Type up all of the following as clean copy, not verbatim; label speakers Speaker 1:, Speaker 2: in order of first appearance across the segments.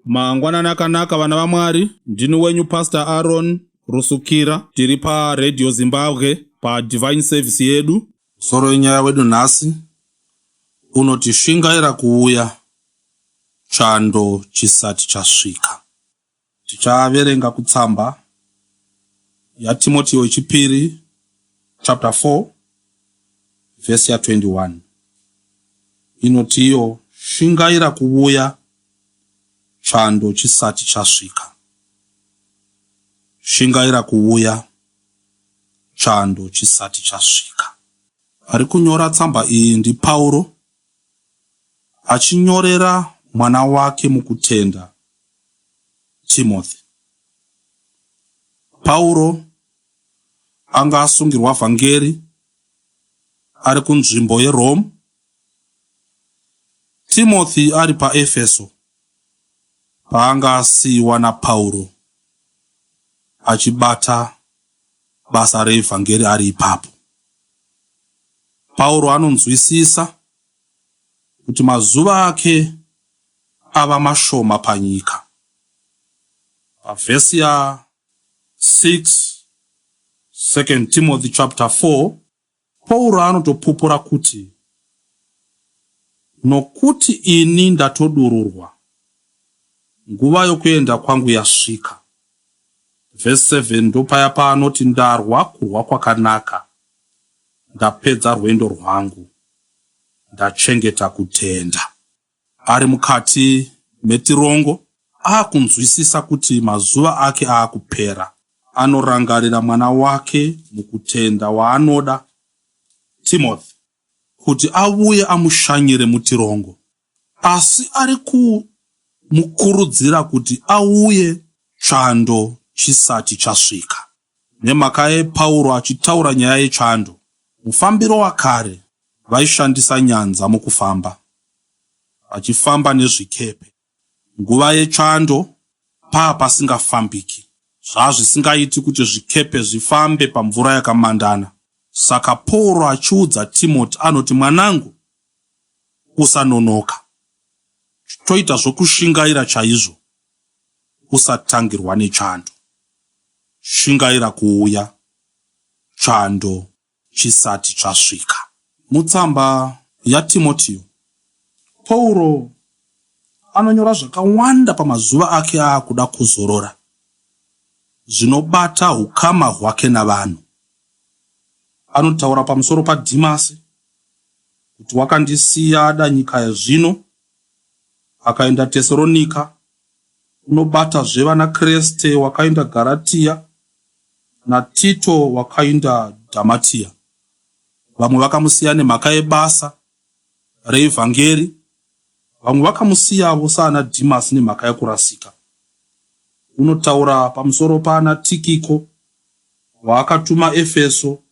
Speaker 1: Mangwanani akanaka vana vaMwari, ndini wenyu Pastor Aaron Rusukira, tiri paRadio Zimbabwe paDivine Service yedu. Musoro wenyaya wedu nhasi unoti shingaira kuuya chando chisati chasvika. Tichaverenga kutsamba yaTimotio wechipiri chapter 4 vhesi ya 21 inoti iyo shingaira kuvuya chando chisati chasvika. Shingaira kuvuya chando chisati chasvika. Ari kunyora tsamba iyi ndiPauro achinyorera mwana wake mukutenda Timothy. Pauro anga asungirwa vhangeri ari kunzvimbo yeRome, Timothy ari paEfeso paanga asiiwa naPauro achibata basa reevhangeri ari ipapo. Pauro anonzwisisa kuti mazuva ake ava mashoma panyika. Pavhesi ya 6 2 Timothy chapter 4, Pauro anotopupura kuti, Nokuti ini ndatodururwa, nguva yokuenda kwangu yasvika. Vhesi 7 ndopaya paanoti, Ndarwa kurwa kwakanaka, ndapedza rwendo rwangu, ndachengeta kutenda. Ari mukati metirongo, aakunzwisisa kuti mazuva ake aakupera. Anorangarira mwana wake mukutenda waanoda, Timothy, kuti avuye amushanyire mutirongo. Asi ari kumukurudzira kuti auye chando chisati chasvika. Nemhaka yei Pauro achitaura nyaya yechando? Mufambiro wakare vaishandisa nyanza mukufamba, vachifamba nezvikepe. Nguva yechando paa pasingafambiki, zvazvisingaiti kuti zvikepe zvifambe pamvura yakamandana. Saka Pauro achiudza Timoti anoti, Mwanangu, usanonoka. Chitoita zvokushingaira chaizvo, usatangirwa nechando. Shingaira kuuya chando chisati chasvika. Mutsamba yaTimotio, Pauro anonyora zvakawanda pamazuva ake aakuda kuzorora zvinobata hukama hwake navanhu. Anotaura pamusoro paDhimasi kuti wakandisiya ada nyika yazvino akaenda Tesaronika, unobatazve vanaKreste wakaenda Garatia, naTito wakainda Dhamatia. Vamwe vakamusiya nemhaka yebasa reevhangeri, vamwe vakamusiyavo saana Dhimasi nemhaka yokurasika. Unotaura pamusoro paana Tikiko waakatuma Efeso,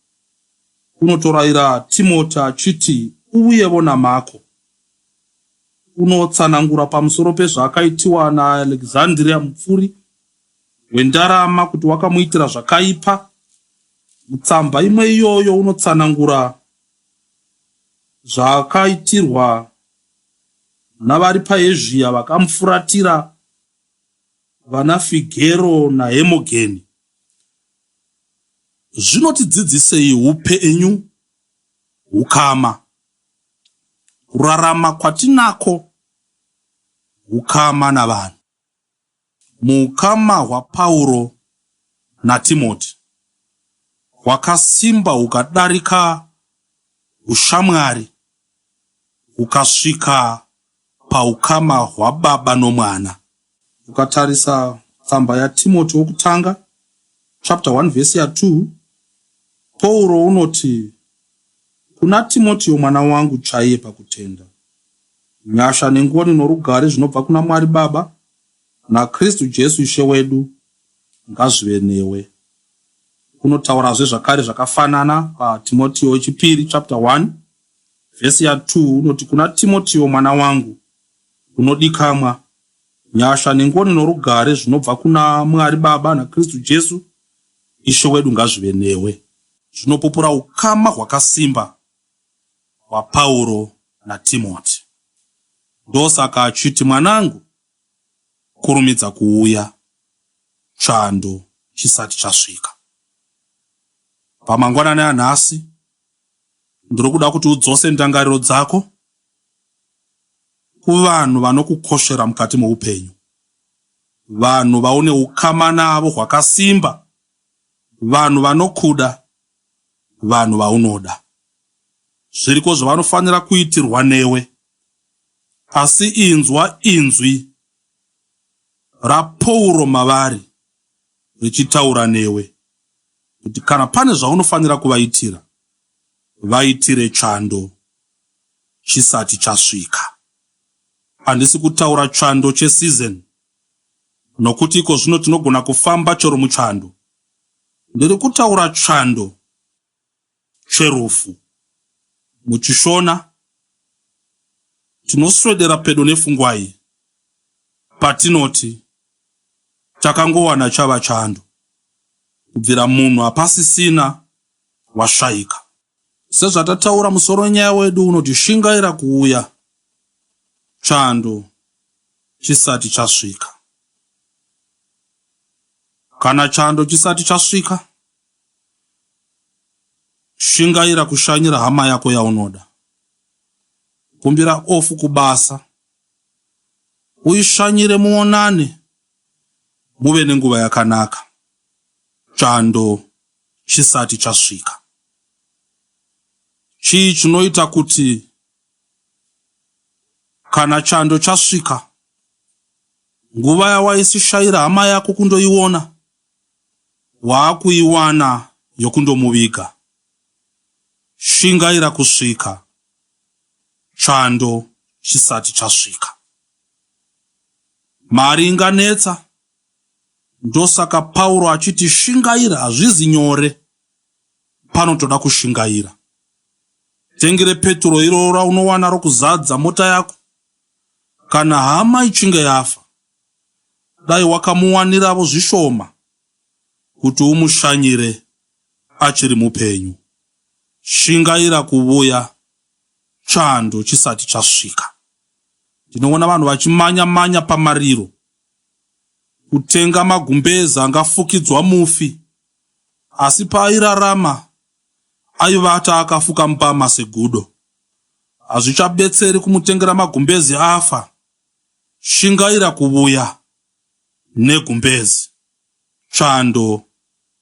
Speaker 1: unotorayira Timoti achiti uvuyevo naMako. Unotsanangura pamusoro pezvaakaitiwa naAlexandria mupfuri wendarama kuti wakamuitira zvakaipa. Mutsamba imwe iyoyo unotsanangura zvaakaitirwa navari paEzhiya vakamufuratira vana Figero naHemogeni. Zvinotidzidzisei upenyu, hukama, kurarama kwatinako hukama navanhu? Muukama hwaPauro naTimoti hwakasimba hukadarika ushamwari hukasvika paukama hwababa nomwana. Ukatarisa tsamba yaTimoti wokutanga chapter 1 vhesi ya 2, Pauro unoti, Kuna Timotio mwana wangu chaiye pakutenda, nyasha nengoni norugare zvinobva kuna Mwari Baba naKristu Jesu Ishe wedu ngazvive newe. Unotaurazve zvakare zvakafanana paTimotio wechipiri chapter 1 vhesi ya 2 unoti, Kuna Timotio mwana wangu unodikamwa, nyasha nengoni norugare zvinobva kuna Mwari Baba naKristu Jesu Ishe wedu ngazvive newe. Zvinopupura ukama hwakasimba hwaPauro naTimoti. Ndosaka achiti, Mwanangu, Kurumidza kuuya chando chisati chasvika. Pamangwanani anhasi, ndiri kuda kuti udzose ndangariro dzako kuvanhu vanokukoshera mukati meupenyu, vanhu vaune ukama navo hwakasimba, vanhu vanokuda, vanhu vaunoda. Zviriko zvavanofanira kuitirwa newe, asi inzwa inzwi raPauro mavari richitaura newe kuti kana pane zvaunofanira kuvaitira, vaitire chando chisati chasvika. Handisi kutaura chando cheseason nokuti iko zvino tinogona kufamba chero muchando. Ndiri kutaura chando cherufu. MuchiShona tinoswedera pedo nefungwa iyi patinoti takangowana chava chando kubvira munhu hapasisina washaika. Sezvatataura musoro wenyaya wedu unoti shingaira kuuya chando chisati chasvika. Kana chando chisati chasvika, shingaira kushanyira hama yako yaunoda. Kumbira ofu kubasa uishanyire muonane muve nenguva yakanaka chando chisati chasvika. Chii chinoita kuti kana chando chasvika nguva yawaisishaira hama yako kundoiona waakuiwana yokundomuviga? Shingaira kusvika chando chisati chasvika. Mari inganetsa, ndosaka Pauro achiti shingaira hazvizi nyore, panotoda kushingaira. Tengi repeturo iroro raunowana rokuzadza mota yako, kana hama ichinge yafa, dai wakamuwaniravo zvishoma kuti umushanyire achiri mupenyu. Shingaira kuvuya chando chisati chasvika. Ndinoona vanhu vachimanya manya pamariro kutenga magumbeze angafukidzwa mufi asi paairarama aivata akafuka mbama segudo. Hazvichabetseri kumutengera magumbezi afa. Shingaira kuvuya negumbezi chando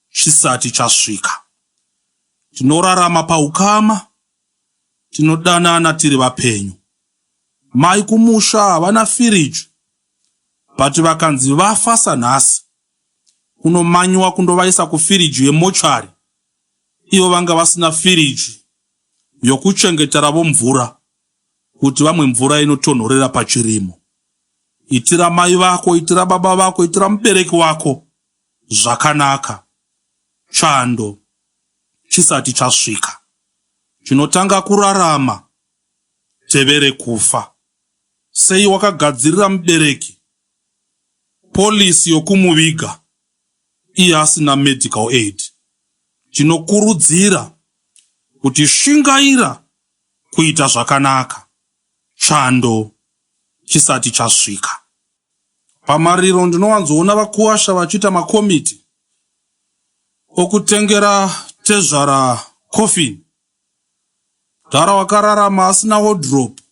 Speaker 1: chisati chasvika. Tinorarama paukama, tinodanana tiri vapenyu. Mai kumusha havana firiji but vakanzi vafa sanhasi kunomanyiwa kundovaisa kufiriji yemochari ivo vanga vasina firiji yokuchengeta ravo mvura kuti vamwe mvura inotonhorera pachirimo. Itira mai vako, itira baba vako, itira mubereki wako zvakanaka chando chisati chasvika. Chinotanga kurarama tevere kufa. Sei wakagadzirira mubereki policy yokumuviga iye asina medical aid? Tinokurudzira kuti shingaira kuita zvakanaka chando chisati chasvika. Pamariro ndinowanzoona vakuwasha vachiita makomiti okutengera tezvara coffin. Dhara wakararama asina wardrobe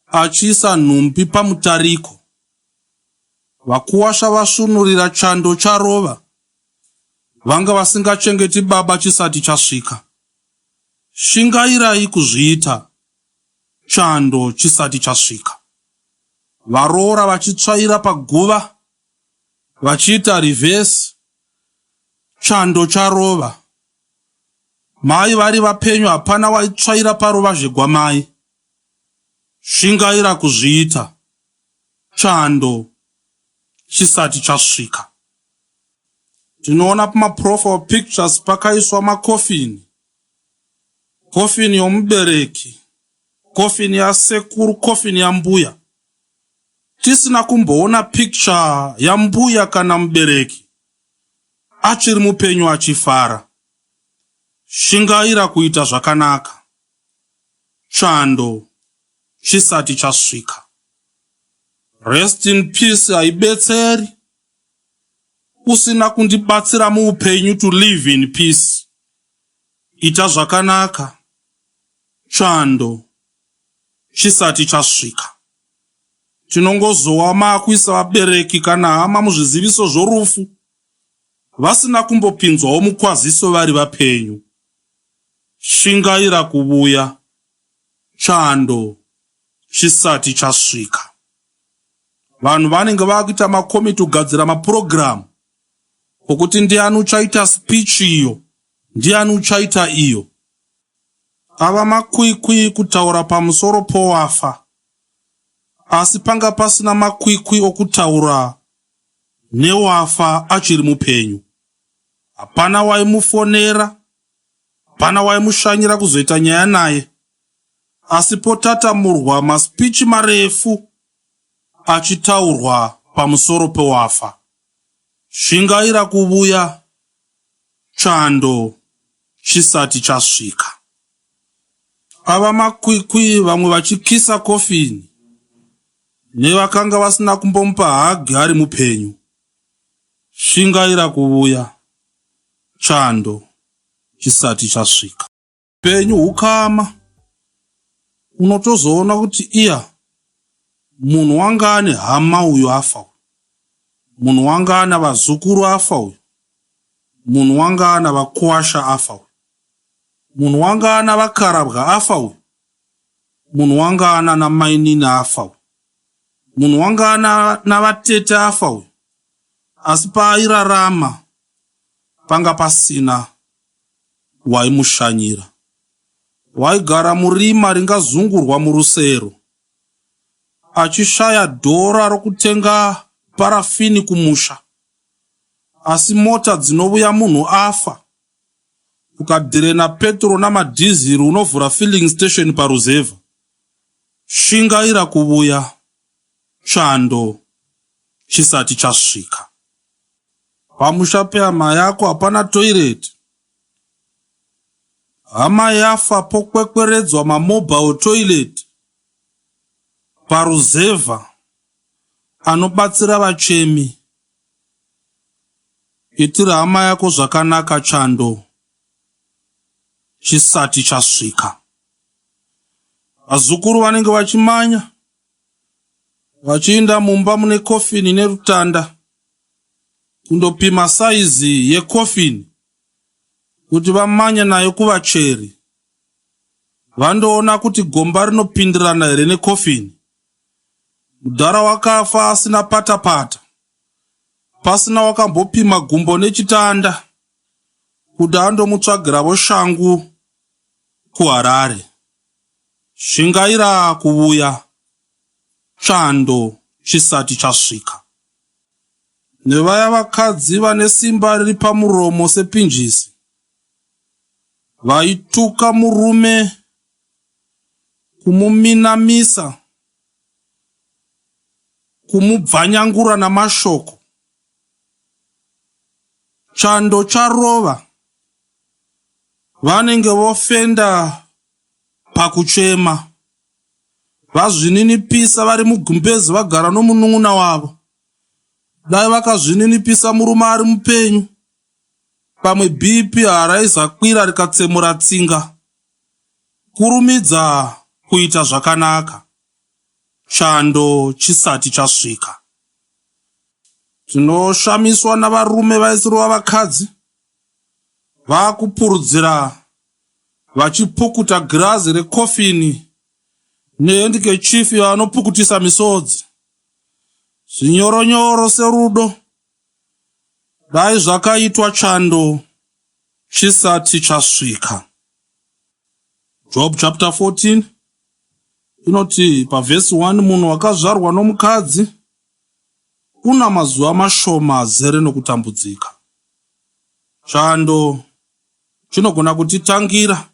Speaker 1: achiisa nhumbi pamutariko. Vakuwasha vasvunurira chando charova. Vanga vasingachengeti baba chisati chasvika. Shingairai kuzviita chando chisati chasvika. Varoora vachitsvaira paguva vachiita reverse chando charova. Mai vari vapenyu hapana waitsvaira paruvazhe gwamai. Shingaira kuzviita chando chisati chasvika. Tinoona pamaprofile pictures pakaiswa makofini. Kofini yomubereki, kofini yasekuru, kofini yambuya. Tisina kumboona picture yambuya kana mubereki achiri mupenyu achifara. Shingaira kuita zvakanaka chando chisati chasvika. Rest in peace haibetseri usina kundibatsira muupenyu to live in peace. Ita zvakanaka chando chisati chasvika. Tinongozowa maakuisa vabereki kana hama muzviziviso zvorufu vasina kumbopinzwawo mukwaziso vari vapenyu. Shingaira kuvuya chando chisati chasvika. Vanhu vanenge vakuita makomiti kugadzira mapurogiramu okuti ndiani uchaita speech iyo, ndiani uchaita iyo. Ava makwikwi kutaura pamusoro powafa, asi panga pasina makwikwi okutaura newafa achiri mupenyu. Hapana waimufonera, hapana waimushanyira kuzoita nyaya naye, asi potatamurwa masipichi marefu achitaurwa pamusoro pewafa. Shingaira kuvuya chando chisati chasvika. Ava makwikwi vamwe vachikisa kofini nevakanga vasina kumbomupa hagi ari mupenyu. Shingaira kuvuya chando chisati chasvika. Upenyu hukama unotozoona kuti iya munhu wanga ane hama uyu afa uyu, munhu wanga ana vazukuru afa uyu, munhu wanga ana vakuwasha afa uyu, munhu wanga ana vakarabwa afa uyu, munhu wanga ana namainini afa uyu, munhu wanga ana navatete afa uyu, asi paairarama panga pasina waimushanyira. Waigara murima ringazungurwa murusero, achishaya dhora rokutenga parafini kumusha. Asi mota dzinovuya munhu afa, ukadhirena petro namadhiziri unovhura filling station paruzevha. Shingaira kuvuya chando chisati chasvika. Pamusha pehama yako hapana toilet. Hama yafa pokwekweredzwa mamobile toilet paruzevha anobatsira vachemi. Itira hama yako zvakanaka chando chisati chasvika. Vazukuru vanenge vachimanya vachiinda mumba mune kofini nerutanda kundopima saizi yekofini kuti vamanye nayo kuvacheri vandoona kuti gomba rinopindirana here nekofini. Mudhara wakafa asina patapata, pasina wakambopima gumbo nechitanda kuti andomutsvagiravo shangu kuHarare. Shingaira kuvuya chando chisati chasvika. Nevaya vakadzi vane simba riri pamuromo sepinjisi, vaituka murume kumuminamisa, kumubvanyangura namashoko. Chando charova, vanenge vofenda pakuchema. Vazvininipisa vari mugumbezi vagara nomunun'una wavo. Dai vakazvininipisa murume ari mupenyu, pamwe BP haraizakwira rikatsemura tsinga. Kurumidza kuita zvakanaka chando chisati chasvika. Tinoshamiswa navarume vaisirova vakadzi vakupurudzira vachipukuta girazi rekofini nehendikechifi yavanopukutisa misodzi zvinyoronyoro serudo. Dai zvakaitwa chando chisati chasvika. Job chapter 14 inoti pavhesi 1 munhu wakazvarwa nomukadzi una mazuva mashoma azere nokutambudzika. Chando chinogona kutitangira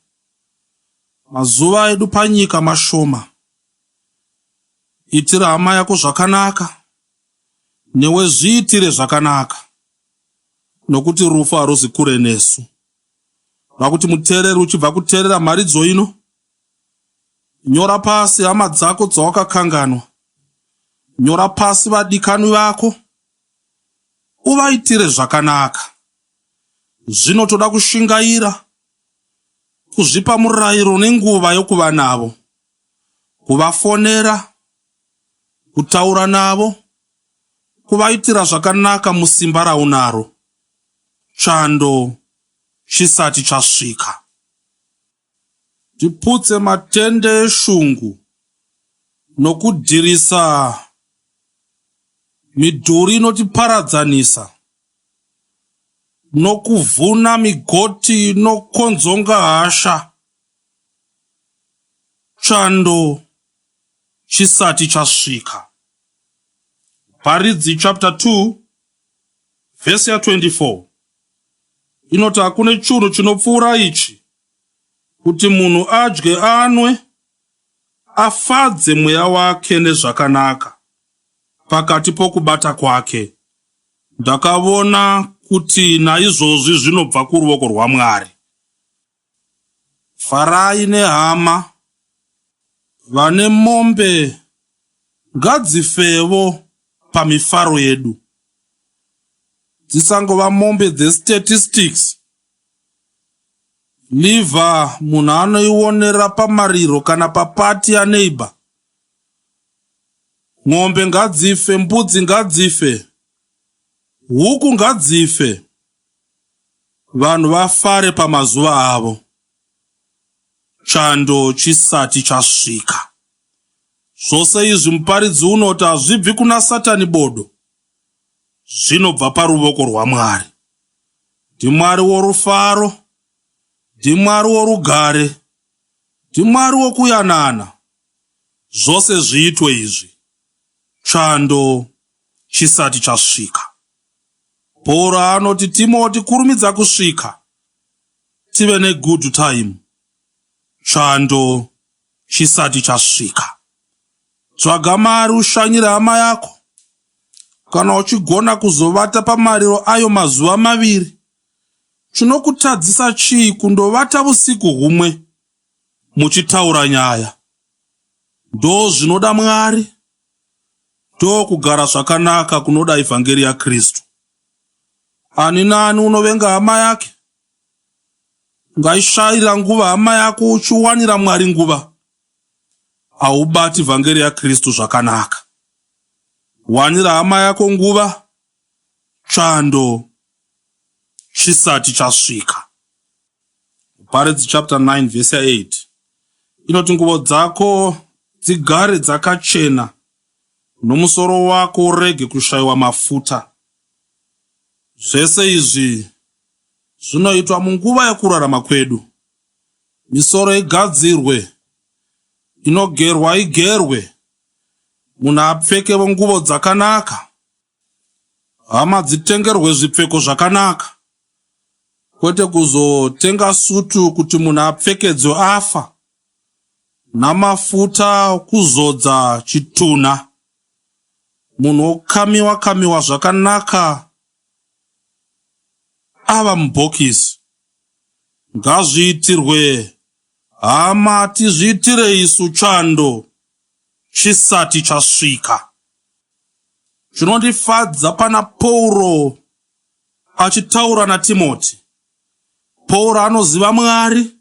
Speaker 1: mazuva edu panyika mashoma. Itira hama yako zvakanaka, newe zviitire zvakanaka, nokuti rufu haruzi kure nesu. Vakuti muteereri uchibva kuteerera mharidzo ino, nyora pasi hama dzako dzawakakanganwa. Nyora pasi vadikanwi vako uvaitire zvakanaka. Zvinotoda kushingaira, kuzvipa murayiro nenguva yokuva navo, kuvafonera, kutaura navo, kuvaitira zvakanaka musimba raunaro, chando chisati chasvika. Tiputse matende eshungu nokudhirisa midhuri inotiparadzanisa, nokuvhuna migoti inokonzonga hasha, chando chisati chasvika. Paridzi chapter 2 vhesi ya 24 inoti hakune chunhu chinopfuura ichi kuti munhu adye anwe afadze mweya wake nezvakanaka pakati pokubata kwake. Ndakavona kuti naizvozvi zvinobva kuruvoko rwaMwari. Farai nehama, vane mombe ngadzifevo pamifaro yedu, dzisangova mombe dzestatistics. Liver munhu anoionera pamariro kana papati yaneighbor. Mombe ngadzife, mbudzi ngadzife, huku ngadzife, vanhu vafare pamazuva avo, chando chisati chasvika. Zvose izvi muparidzi unoti hazvibvi kuna Satani bodo, zvinobva paruvoko rwaMwari. NdiMwari worufaro, ndiMwari worugare, ndiMwari wokuyanana. Zvose zviitwe izvi chando chisati chasvika. Pauro anoti Timoti kurumidza kusvika tive negood time chando chisati chasvika. Tsvaga mari ushanyire hama yako kana uchigona kuzovata pamariro ayo mazuva maviri. Chinokutadzisa chii kundovata vusiku humwe muchitaura nyaya? Ndozvinoda Mwari, ndokugara zvakanaka kunoda evhangeri yaKristu. Ani naani unovenga hama yake, ungaishayira nguva hama yako uchiwanira Mwari nguva, haubati vhangeri yaKristu zvakanaka. Wanira hama yako nguva, chando chisati chasvika. Muparidzi chapter 9 verse ya 8 inoti nguvo dzako dzigare dzakachena nomusoro wako urege kushayiwa mafuta. Zvese izvi zvinoitwa munguva yokurarama kwedu. Misoro igadzirwe, inogerwa igerwe, munhu apfekevo nguvo dzakanaka. Hama dzitengerwe zvipfeko zvakanaka kwete kuzotenga sutu kuti munhu apfekedzwe afa namafuta kuzodza chitunha munhu okamiwa kamiwa zvakanaka ava mubhokisi. Ngazviitirwe hama tizviitire isu chando chisati chasvika. Chinondifadza pana Pauro achitaura naTimoti. Pauro anoziva Mwari,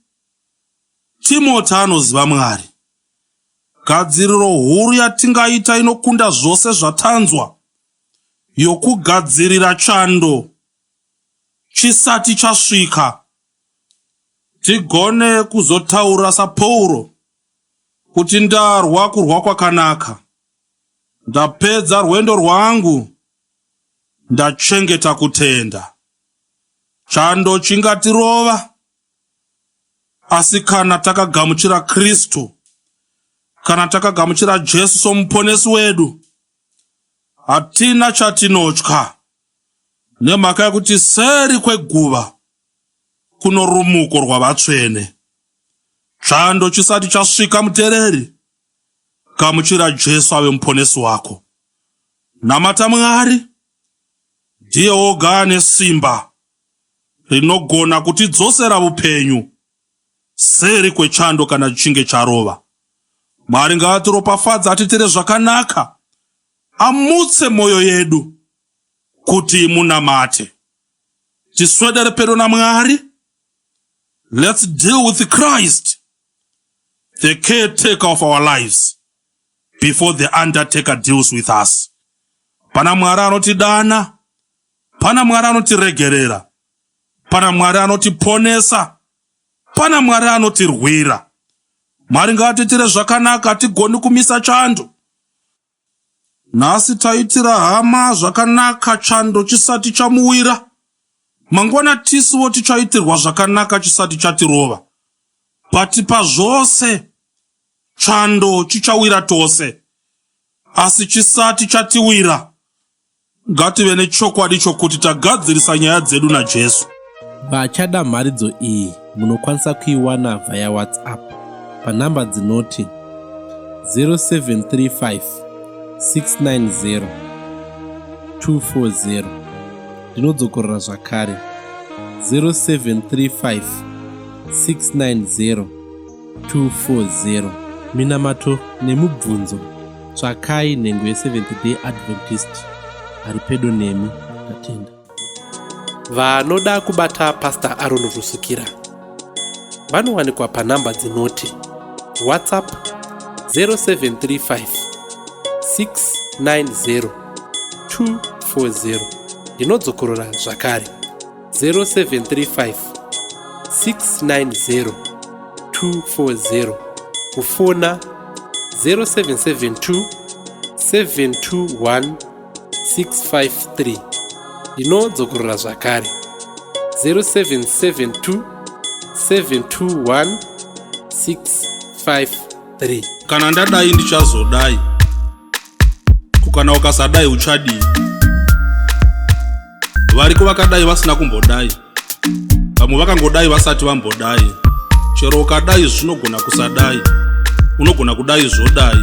Speaker 1: Timoti anoziva Mwari. Gadziriro huru yatingaita inokunda zvose zvatanzwa yokugadzirira chando chisati chasvika tigone kuzotaura saPauro kuti ndarwa kurwa kwakanaka, ndapedza rwendo rwangu, ndachengeta kutenda. Chando chingatirova, asi kana takagamuchira Kristu, kana takagamuchira Jesu somuponesi wedu, hatina chatinotya nemhaka yekuti seri kweguva kuno rumuko rwavatsvene. Chando chisati chasvika mutereri, gamuchira Jesu ave muponesi wako. Namata Mwari, ndiye oga ane simba rinogona kutidzosera upenyu seri kwechando kana chichinge charova. Mwari ngaatiropafadze atitire zvakanaka. amutse mwoyo yedu kuti imunamate. Tiswedere pedo naMwari. Let's deal with Christ, the caretaker of our lives, before the undertaker deals with us. Pana Mwari anotidana, pana Mwari anotiregerera, pana Mwari anotiponesa, pana Mwari anotirwira. Mwari ngaatiitire zvakanaka, hatigoni kumisa chando. Nhasi taitira hama zvakanaka chando chisati chamuwira. Mangwana tisuwo tichaitirwa zvakanaka chisati chatirova. But pazvose chando chichawira tose. Asi chisati chatiwira, ngative nechokwadi chokuti tagadzirisa nyaya dzedu naJesu.
Speaker 2: Vachada mharidzo iyi munokwanisa kuiwana via WhatsApp panhamba dzinoti 0735 690 240. Ndinodzokorora zvakare 0735 690 240. Minamato nemubvunzo tsvakai nhengo yeSeventh Day Adventist ari pedo nemi. Tatenda. Vanoda kubata Pastor Aaron Rusukira vanowanikwa panhamba dzinoti WhatsApp 0735 690 240. Ndinodzokorora zvakare 0735 690 240. Kufona 0772 721 653. Ndinodzokorora zvakare 0772 721 653.
Speaker 1: Kana ndadai ndichazodai, ko kana ukasadai uchadii? Variko vakadai vasina kumbodai, vamwe vakangodai vasati vambodai. Chero ukadai zvinogona kusadai, unogona kudai zvodai,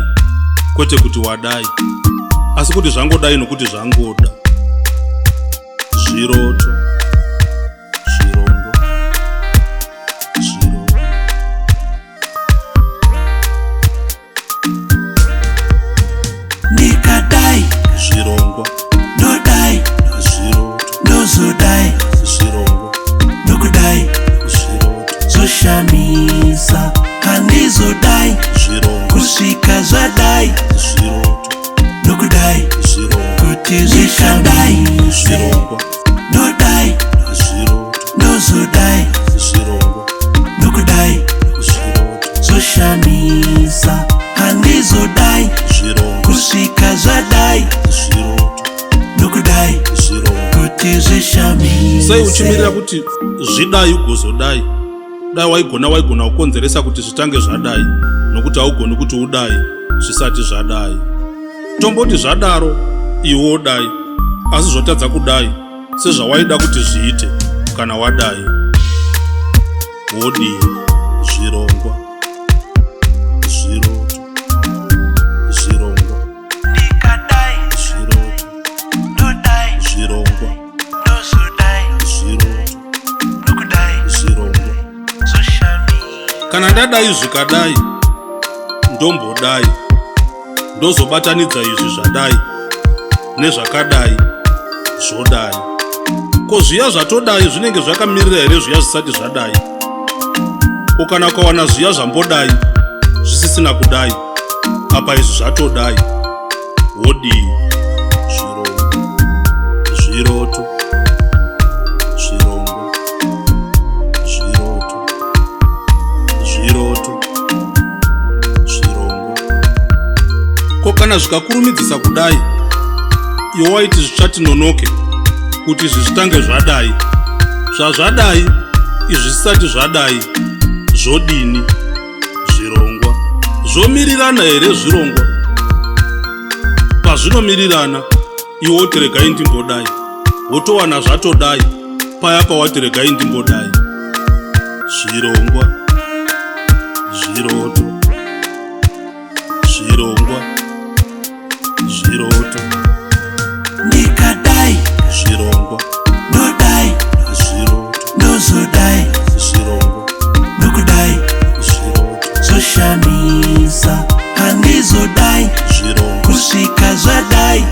Speaker 1: kwete kuti wadai, asi kuti zvangodai nokuti zvangoda. Zviroto, zvirongwa, zviroto.
Speaker 3: Ndikadai
Speaker 1: zvirongwa,
Speaker 3: ndodai
Speaker 1: zviroto,
Speaker 3: ndozodai
Speaker 1: zvirongwa,
Speaker 3: nokudai
Speaker 1: zviroto,
Speaker 3: zvoshamisa handizodai
Speaker 1: zvirongwa,
Speaker 3: kusvika zvadai
Speaker 1: zviroto,
Speaker 3: nokudai
Speaker 1: zvirongwa,
Speaker 3: kuti zvishandai
Speaker 1: zvirongwa,
Speaker 3: ndodai
Speaker 1: zviroto,
Speaker 3: ndozodai
Speaker 1: zvirongwa,
Speaker 3: nokudai
Speaker 1: zviroto,
Speaker 3: zvoshamisa handizodai
Speaker 1: zvirongwa,
Speaker 3: kusvika zvadai
Speaker 1: zviroto,
Speaker 3: nokudai
Speaker 1: zvirongwa.
Speaker 3: kuti zvishamise.
Speaker 1: Sei uchimirira kuti zvidai ugozodai? Dai waigona waigona kukonzeresa kuti zvitange zvadai, nokuti haugoni kuti udai zvisati zvadai. Tomboti zvadaro iwe wodai, asi zvotadza kudai sezvawaida kuti zviite kana wadai. Wodii? Zvirongwa, zviroto, zvirongwa,
Speaker 3: Ndikadai
Speaker 1: zviroto,
Speaker 3: ndodai
Speaker 1: zvirongwa,
Speaker 3: ndozodai
Speaker 1: zviroto,
Speaker 3: nokudai
Speaker 1: zvirongwa.
Speaker 3: zvoshamisa.
Speaker 1: Kana ndadai zvikadai, ndombodai, ndozobatanidza izvi zvadai nezvakadai zvodai. Ko zviya zvatodai zvinenge zvakamirira here zviya zvisati zvadai? Ko kana ukawana zviya zvambodai zvisisina kudai, apa izvi zvatodai, wodii? Zvirongwa, zviroto, zvirongwa, zviroto, zviroto, zvirongwa. Ko kana zvikakurumidzisa kudai, iwe waiti zvichati nonoke kuti izvi zvitange zvadai, zvazvadai izvi zvisati zvadai, zvodini? Zvirongwa zvomirirana here? Zvirongwa pazvinomirirana, iwe woti regai ndimbodai, wotowana zvatodai paya pawati regai ndimbodai. Zvirongwa, zviroto, zvirongwa, zviroto.
Speaker 3: Ndikadai
Speaker 1: Zvirongwa,
Speaker 3: ndodai
Speaker 1: zviroto,
Speaker 3: ndozodai
Speaker 1: zvirongwa,
Speaker 3: nokudai
Speaker 1: zviroto,
Speaker 3: zvoshamisa handizodai
Speaker 1: zvirongwa,
Speaker 3: kusvika zvadai.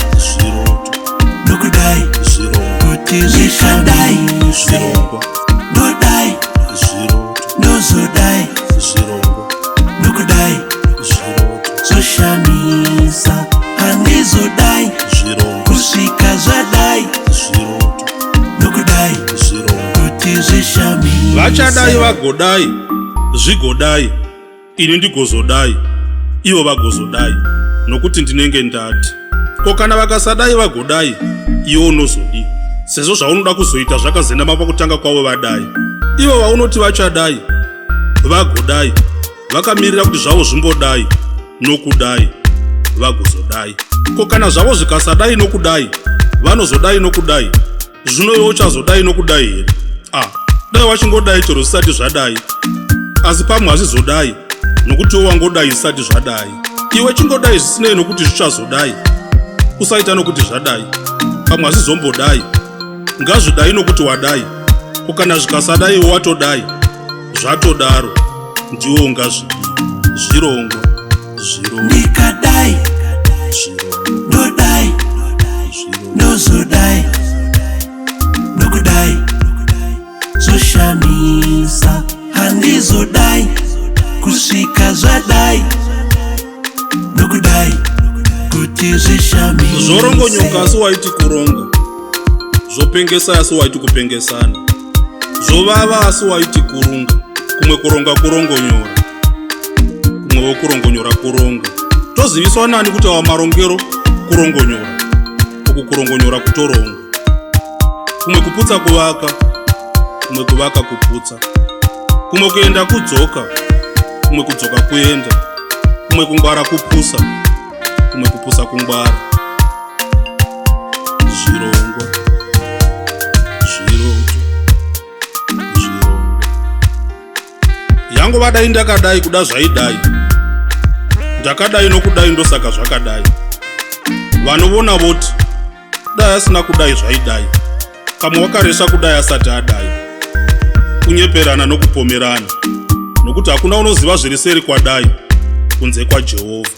Speaker 3: Kuti zvishadai.
Speaker 1: Zvirongwa.
Speaker 3: Ndodai.
Speaker 1: Zviroto.
Speaker 3: Ndozodai.
Speaker 1: Zvirongwa.
Speaker 3: Nokudai.
Speaker 1: Zviroto.
Speaker 3: Zvoshamisa, handizodai
Speaker 1: Zvirongwa.
Speaker 3: kusvika zvadai.
Speaker 1: Zviroto.
Speaker 3: Nokudai.
Speaker 1: Zvirongwa.
Speaker 3: Kuti zvishamise.
Speaker 1: Vachadai vagodai, zvigodai, ini ndigozodai, ivo vagozodai, nokuti ndinenge ndati. Ko kana vakasadai vagodai, iwe unozodii, sezvo zvaunoda kuzoita zvakazendama pakutanga kwavo vadai? Ivo vaunoti vachadai vagodai vakamirira kuti zvavo zvimbodai nokudai vagozodai. Ko kana zvavo zvikasadai nokudai, vanozodai nokudai, zvino iwe uchazodai nokudai here? Ah, dai wachingodai chero zvisati zvadai. Asi pamwe hazvizodai nokuti iwe wangodai zvisati zvadai. Iwe chingodai zvisinei nokuti zvichazodai. Usaita nokuti zvadai, pamwe hazvizombodai. Ngazvidai nokuti wadai. Ko kana zvikasadai, iwe watodai, zvatodaro, ndiwo ungazvidii? Zvirongwa, zvirongwa.
Speaker 3: Ndikadai.
Speaker 1: Zvirongwa.
Speaker 3: Ndodai.
Speaker 1: Zvirongwa.
Speaker 3: Ndozodai, nokudai, zvoshamisa, handizodai kusvika zvadai, nokudai, kuti zvishamise.
Speaker 1: Zvorongonyoka asi waiti kuronga, zvopengesa asi waiti kupengesana, zvovava asi waiti kurunga. Kumwe kuronga kurongonyora, kumwewo kurongonyora kuronga. Toziviswa nani kuti awa marongero kurongonyora, uku kurongonyora kutoronga? Kumwe kuputsa kuvaka, kumwe kuvaka kuputsa. Kumwe kuenda kudzoka, kumwe kudzoka kuenda. Kumwe kungwara kupusa, kumwe kupusa kungwara. Zvirongwa, zviroto, zvirongwa. Yangova dai ndakadai, kuda zvaidai, ndakadai nokudai, ndosaka zvakadai. Vanovona voti dai asina kudai zvaidai, kamwe wakaresva kudai asati adai. Kunyeperana nokupomerana, nokuti hakuna unoziva zviri seri kwadai kunze kwaJehovha.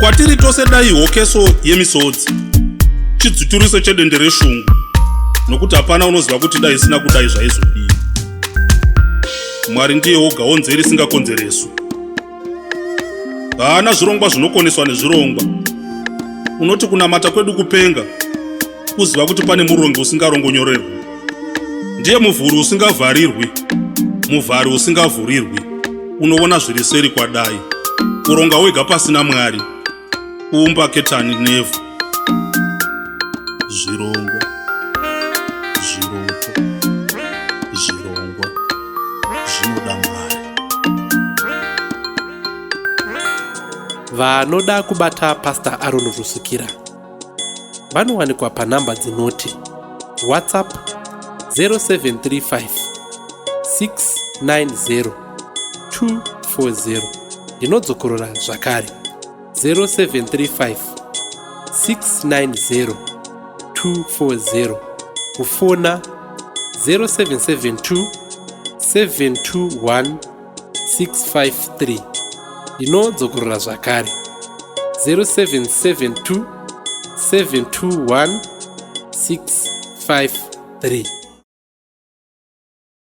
Speaker 1: Kwatiri tose dai hokeso yemisodzi, chidzuturiso chedende reshungu, nokuti hapana unoziva kuti dai isina kudai zvaizodii. Mwari ndiye woga honzeri isingakonzereswi. Haana zvirongwa zvinokoneswa nezvirongwa. Unoti kunamata kwedu kupenga, kuziva kuti pane murongi usingarongonyorerwi. Ndiye muvhuri usingavharirwi, muvhari usingavhurirwi, unoona zviri seri kwadai. Kuronga wega pasina Mwari kuumba ketani nevhu. Zvirongwa, zviroto, zvirongwa zvinoda Mwari.
Speaker 2: Vanoda kubata Pastor Aaron Rusukira vanowanikwa panhamba dzinoti: WhatsApp 0735 690 240. Ndinodzokorora zvakare: 0735 690 240. Kufona 0772 721 653. Ndinodzokorora zvakare: 0772 721 653.